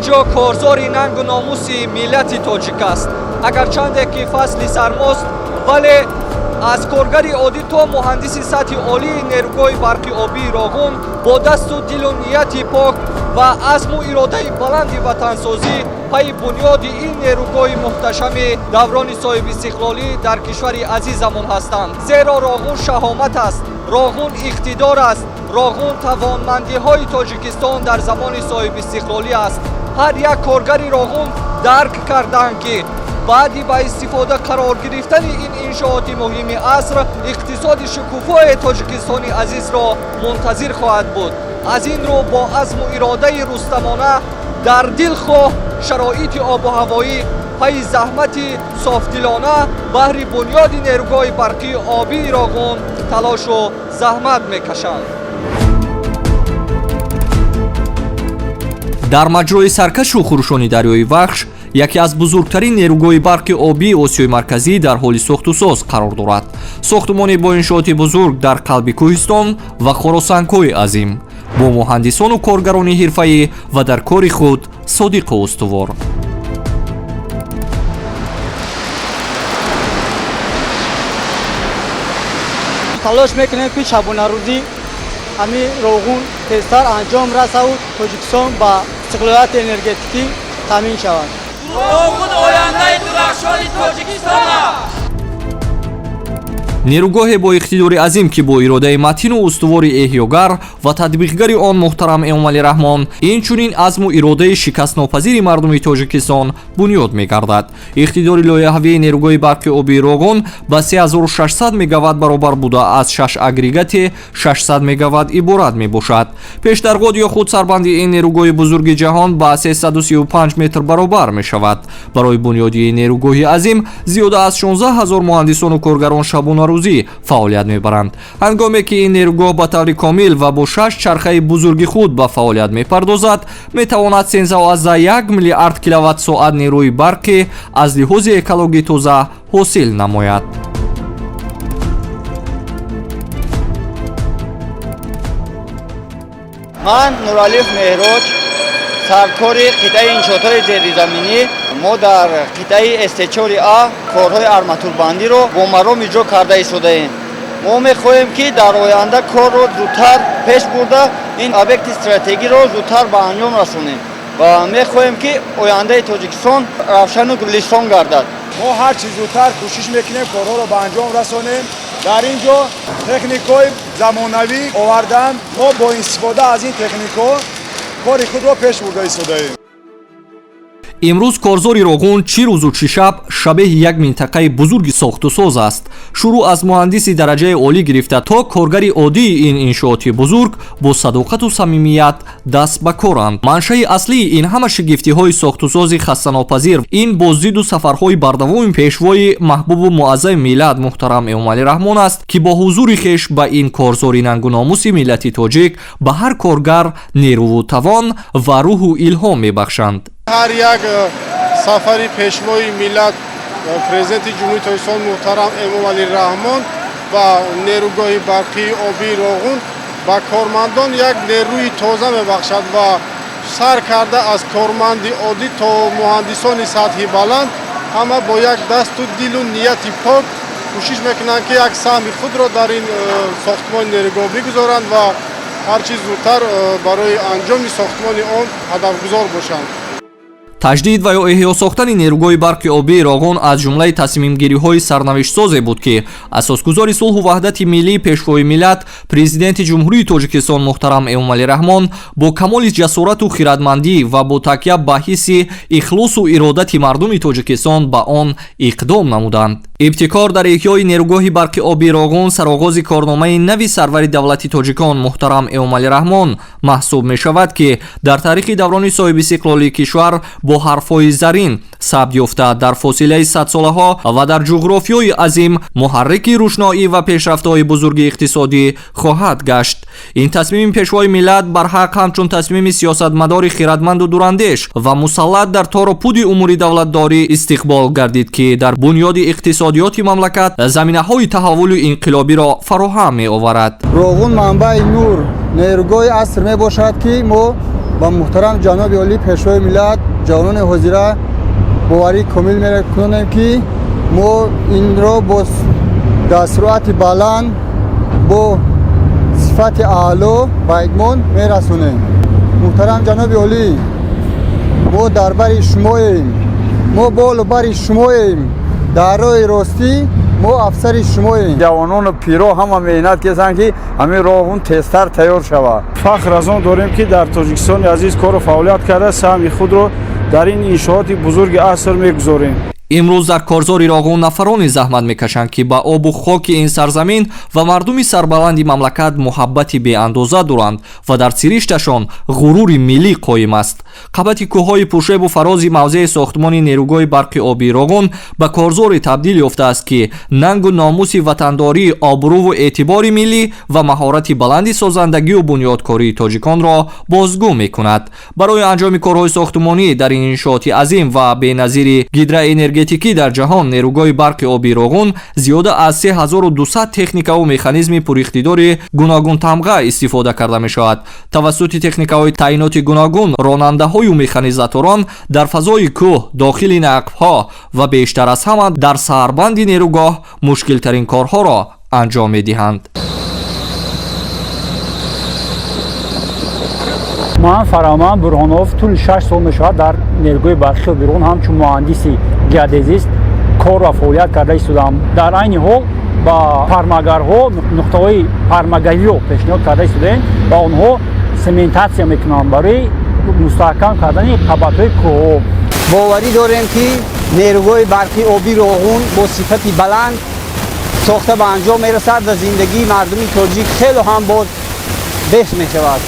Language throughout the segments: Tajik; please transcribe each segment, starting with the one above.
Ин ҷо корзори нангу номуси миллати тоҷик аст. Агарчанде ки фасли сармост, вале аз коргари оддӣ то муҳандиси сатҳи олии нерӯгоҳи барқи обии Роғун бо дасту дилу нияти пок ва азму иродаи баланди ватансозӣ пайи бунёди ин нерӯгоҳи муҳташами даврони соҳибистиқлолӣ дар кишвари азизамон ҳастанд. Зеро Роғун шаҳомат аст, Роғун иқтидор аст, Роғун тавонмандиҳои Тоҷикистон дар замони соҳибистиқлолӣ аст. Ҳар як коргари Роғун дарк карданд, ки баъди ба истифода қарор гирифтани ин иншооти муҳими аср иқтисоди шукуфои Тоҷикистони азизро мунтазир хоҳад буд. Аз ин рӯ бо азму иродаи рустамона дар дилхоҳ шароити обу ҳавоӣ пайи заҳмати софдилона баҳри бунёди нерӯгоҳи барқии обии Роғун талошу заҳмат мекашанд. Дар маҷрои саркашу хурӯшони дарёи Вахш яке аз бузургтарин нерӯгоҳи барқи обии Осиёи Марказӣ дар ҳоли сохтусоз қарор дорад. Сохтумони бо иншооти бузург дар қалби кӯҳистон ва хоросангҳои азим бо муҳандисону коргарони ҳирфаӣ ва дар кори худ содиқу устувор. Талош мекунем, ки шабонарӯзӣ ҳамин Роғун тезтар анҷом расаву Тоҷикистон ба истиқлолияти энергетикӣ таъмин шавад. Роғун ояндаи дурахшони Тоҷикистон аст. Нерӯгоҳе бо иқтидори азим, ки бо иродаи матину устувори эҳёгар ва татбиқгари он муҳтарам Эмомалӣ Раҳмон, инчунин азму иродаи шикастнопазири мардуми Тоҷикистон бунёд мегардад. Иқтидори лоиҳавии нерӯгоҳи барқи обии Роғун ба 3600 мегаватт баробар буда, аз 6 агрегати 600 мегаватт иборат мебошад. Пешдаргод ё худ сарбанди ин нерӯгоҳи бузурги ҷаҳон ба 335 метр баробар мешавад. Барои бунёди ин нерӯгоҳи азим зиёда аз 16 ҳазор муҳандисону коргарон шабонарӯзӣ фаъолият мебаранд. Ҳангоме ки ин нерӯгоҳ ба таври комил ва бо шаш чархаи бузурги худ ба фаъолият мепардозад, метавонад 13,1 миллиард киловатт-соат нерӯи барқӣ аз лиҳози экологӣ тоза ҳосил намояд. Ман Нуралиев Меҳроҷ, саркори қитъаи иншоотҳои зеризаминӣ. Мо дар қитъаи СТ4 А корҳои арматурбандиро бо маром иҷро карда истодаем. Мо мехоҳем, ки дар оянда корро зудтар пеш бурда, ин объекти стратегиро зудтар ба анҷом расонем ва мехоҳем, ки ояндаи Тоҷикистон равшану гулистон гардад. Мо ҳарчи зудтар кӯшиш мекунем, корҳоро ба анҷом расонем. Дар ин ҷо техникҳои замонавӣ оварданд. Мо бо истифода аз ин техникҳо кори худро пеш бурда истодаем. Имрӯз корзори Роғун чӣ рӯзу чӣ шаб шабеҳи як минтақаи бузурги сохтусоз аст. Шурӯъ аз муҳандиси дараҷаи олӣ гирифта то коргари оддии ин иншооти бузург бо садоқату самимият даст ба коранд. Маншаи аслии ин ҳама шигифтиҳои сохтусози хастанопазир ин боздиду сафарҳои бардавоми пешвои маҳбубу муаззами миллат муҳтарам Эмомалӣ Раҳмон аст, ки бо ҳузури хеш ба ин корзори нангу номуси миллати тоҷик ба ҳар коргар нерӯву тавон ва рӯҳу илҳом мебахшанд. Ҳар як сафари пешвои миллат, Президенти Ҷумҳурии Тоҷикистон муҳтарам Эмомалӣ Раҳмон ба нерӯгоҳи барқии обии Роғун ба кормандон як нерӯи тоза мебахшад ва сар карда аз корманди оддӣ то муҳандисони сатҳи баланд ҳама бо як дасту дилу нияти пок кӯшиш мекунанд, ки як саҳми худро дар ин сохтмони нерӯгоҳ бигузоранд ва ҳарчи зудтар барои анҷоми сохтмони он ҳадафгузор бошанд. Таҷдид ва ё эҳё сохтани нерӯгоҳи барқи обии Роғун аз ҷумлаи тасмимгириҳои сарнавиштсозе буд, ки асосгузори сулҳу ваҳдати миллӣ, пешвои миллат, Президенти Ҷумҳурии Тоҷикистон муҳтарам Эмомалӣ Раҳмон бо камоли ҷасорату хиратмандӣ ва бо такя ба ҳисси ихлосу иродати мардуми Тоҷикистон ба он иқдом намуданд. Ибтикор дар эҳёи нерӯгоҳи барқи обии Роғун сароғози корномаи нави сарвари давлати тоҷикон муҳтарам Эмомалӣ Раҳмон маҳсуб мешавад, ки дар таърихи даврони соҳибистиқлолии кишвар бо ҳарфҳои зарин сабт ёфта, дар фосилаи садсолаҳо ва дар ҷуғрофиёи азим муҳаррики рӯшноӣ ва пешрафтҳои бузурги иқтисодӣ хоҳад гашт. Ин тасмими пешвои миллат барҳақ ҳамчун тасмими сиёсатмадори хиратманду дурандеш ва мусаллат дар тору пуди умури давлатдорӣ истиқбол гардид, ки дар бунёди иқтисодиёти мамлакат заминаҳои таҳаввули инқилобиро фароҳам меоварад. Роғун манбаи нур, нерӯгоҳи аср мебошад, ки мо Ба муҳтарам ҷаноби олӣ, Пешвои миллат, ҷавонони ҳозира боварӣ комил мекунем, ки мо инро бо дар суръати баланд, бо сифати аъло ба итмом мерасонем. Муҳтарам ҷаноби олӣ, мо дар бари шумоем, мо болу бари шумоем, дар роҳи ростӣ мо афсари шумоем. Ҷавонону пиро ҳама меҳнат карданд, ки ҳамин Роғун тезтар тайёр шавад. Фахр аз он дорем, ки дар Тоҷикистони азиз кору фаъолият карда, саҳми худро дар ин иншооти бузурги аср мегузорем. Имрӯз дар корзори Роғун нафароне заҳмат мекашанд, ки ба обу хоки ин сарзамин ва мардуми сарбаланди мамлакат муҳаббати беандоза доранд ва дар сиришташон ғурури миллӣ қоим аст. Қабати кӯҳҳои пуршебу фарози мавзеи сохтмони нерӯгоҳи барқи обии Роғун ба корзоре табдил ёфтааст, ки нангу номуси ватандорӣ, обрӯву эътибори миллӣ ва маҳорати баланди созандагию бунёдкории тоҷиконро бозгӯ мекунад. Барои анҷоми корҳои сохтмонӣ дар ин иншооти азим ва беназири гидроэнергетикӣ дар ҷаҳон, нерӯгоҳи барқи обии Роғун, зиёда аз 3200 техникаву механизми пуриқтидори гуногунтамға истифода карда мешавад. Тавассути техникаҳои таъиноти гуногун ронандаҳою механизаторон дар фазои кӯҳ, дохили нақбҳо ва бештар аз ҳама дар сарбанди нерӯгоҳ мушкилтарин корҳоро анҷом медиҳанд. Ман Фараман Бурҳонов, тӯли 6 сол мешавад дар нерӯгоҳи барқи оби Роғун ҳамчун муҳандиси геодезист кор ва фаъолият карда истодаам. Дар айни ҳол ба пармагарҳо нуқтаҳои пармагариро пешниҳод карда истодаем ва онҳо сементатсия мекунанд барои мустаҳкам кардани қабатҳои кӯҳҳо. Боварӣ дорем, ки нерӯгоҳи барқи оби Роғун бо сифати баланд сохта ба анҷом мерасад ва зиндагии мардуми тоҷик хело ҳам боз беҳ мешавад.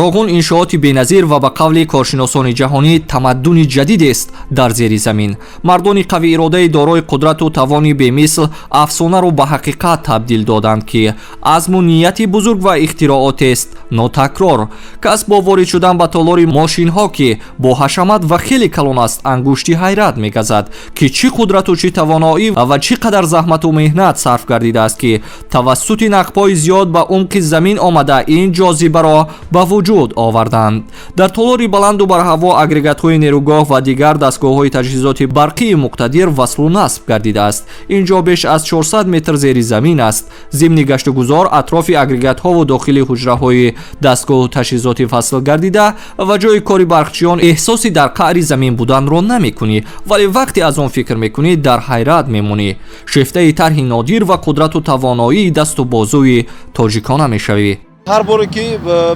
Роғун иншооти беназир ва ба қавли коршиносони ҷаҳонӣ тамаддуни ҷадидест дар зери замин. Мардони қавииродаи дорои қудрату тавони бемисл афсонаро ба ҳақиқат табдил доданд, ки азму нияти бузург ва ихтироотест нотакрор. Кас бо ворид шудан ба толори мошинҳо, ки бо ҳашамат ва хеле калон аст, ангушти ҳайрат мегазад, ки чӣ қудрату чӣ тавоноӣ ва чӣ қадар заҳмату меҳнат сарф гардидааст, ки тавассути нақбҳои зиёд ба умқи замин омада ин ҷозибаро ба вуҷуд оварданд. Дар толори баланду барҳаво агрегатҳои нерӯгоҳ ва дигар дастгоҳҳои таҷҳизоти барқии муқтадир васлу насб гардидааст. Ин ҷо беш аз 400 метр зери замин аст. Зимни гаштугузор атрофи агрегатҳову дохили ҳуҷраҳои дастгоҳу таҷҳизоти васл гардида ва ҷои кори барқчиён эҳсоси дар қаъри замин буданро намекунӣ, вале вақте аз он фикр мекунӣ, дар ҳайрат мемонӣ, шефтаи тарҳи нодир ва қудрату тавоноии дасту бозуи тоҷикона мешавӣ. Ҳар боре ки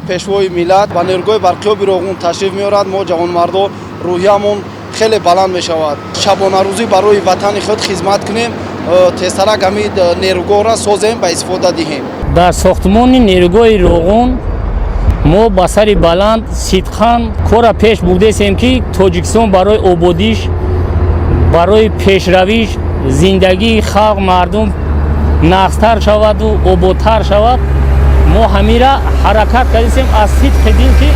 Пешвои миллат ба нерӯгоҳи барқи оби Роғун ташриф меорад, мо ҷавонмардо рӯҳиямон хеле баланд мешавад, шабонарӯзӣ барои ватани худ хизмат кунем, тезтарак ҳамин нерӯгоҳро созем, ба истифода диҳем. Дар сохтмони нерӯгоҳи Роғун мо ба сари баланд сидқан корра пеш бурдесем, ки Тоҷикистон барои ободиш, барои пешравиш, зиндагии халқ, мардум нағзтар шаваду ободтар шавад. Мо ҳамира ҳаракат кардесем аз сидқи дил, ки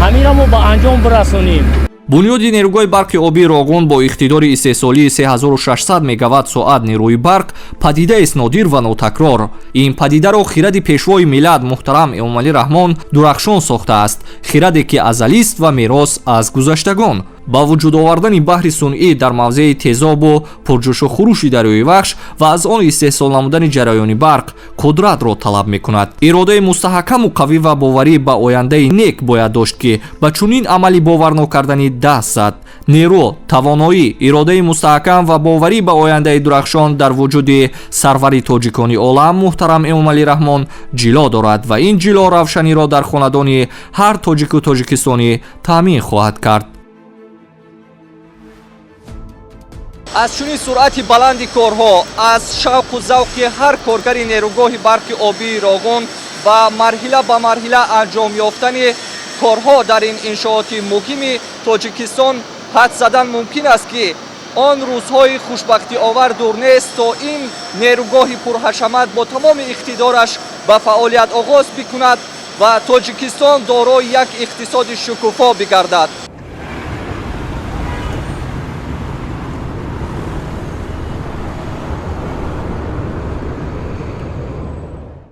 ҳамира мо ба анҷом бирасонем. Бунёди нерӯгоҳи барқи обии Роғун бо иқтидори истеҳсолии 3600 мегаватт соат нерӯи барқ падидаест нодир ва нотакрор. Ин падидаро хиради Пешвои миллат муҳтарам Эмомалӣ Раҳмон дурахшон сохтааст, хираде ки азалист ва мерос аз гузаштагон. Ба вуҷуд овардани баҳри сунъӣ дар мавзеи тезобу пурҷӯшу хурӯши дарёи Вахш ва аз он истеҳсол намудани ҷараёни барқ қудратро талаб мекунад. Иродаи мустаҳкаму қавӣ ва боварӣ ба ояндаи нек бояд дошт, ки ба чунин амали боварнокарданӣ даст зад. Нерӯ, тавоноӣ, иродаи мустаҳкам ва боварӣ ба ояндаи дурахшон дар вуҷуди сарвари тоҷикони олам муҳтарам Эмомалӣ Раҳмон ҷило дорад ва ин ҷило равшаниро дар хонадони ҳар тоҷику тоҷикистонӣ таъмин хоҳад кард. Аз чунин суръати баланди корҳо, аз шавқу завқи ҳар коргари нерӯгоҳи барқи обии Роғун ва марҳила ба марҳила анҷом ёфтани корҳо дар ин иншооти муҳими Тоҷикистон ҳад задан мумкин аст, ки он рӯзҳои хушбахтиовар дур нест, то ин нерӯгоҳи пурҳашамат бо тамоми иқтидораш ба фаъолият оғоз бикунад ва Тоҷикистон дорои як иқтисоди шукуфо бигардад.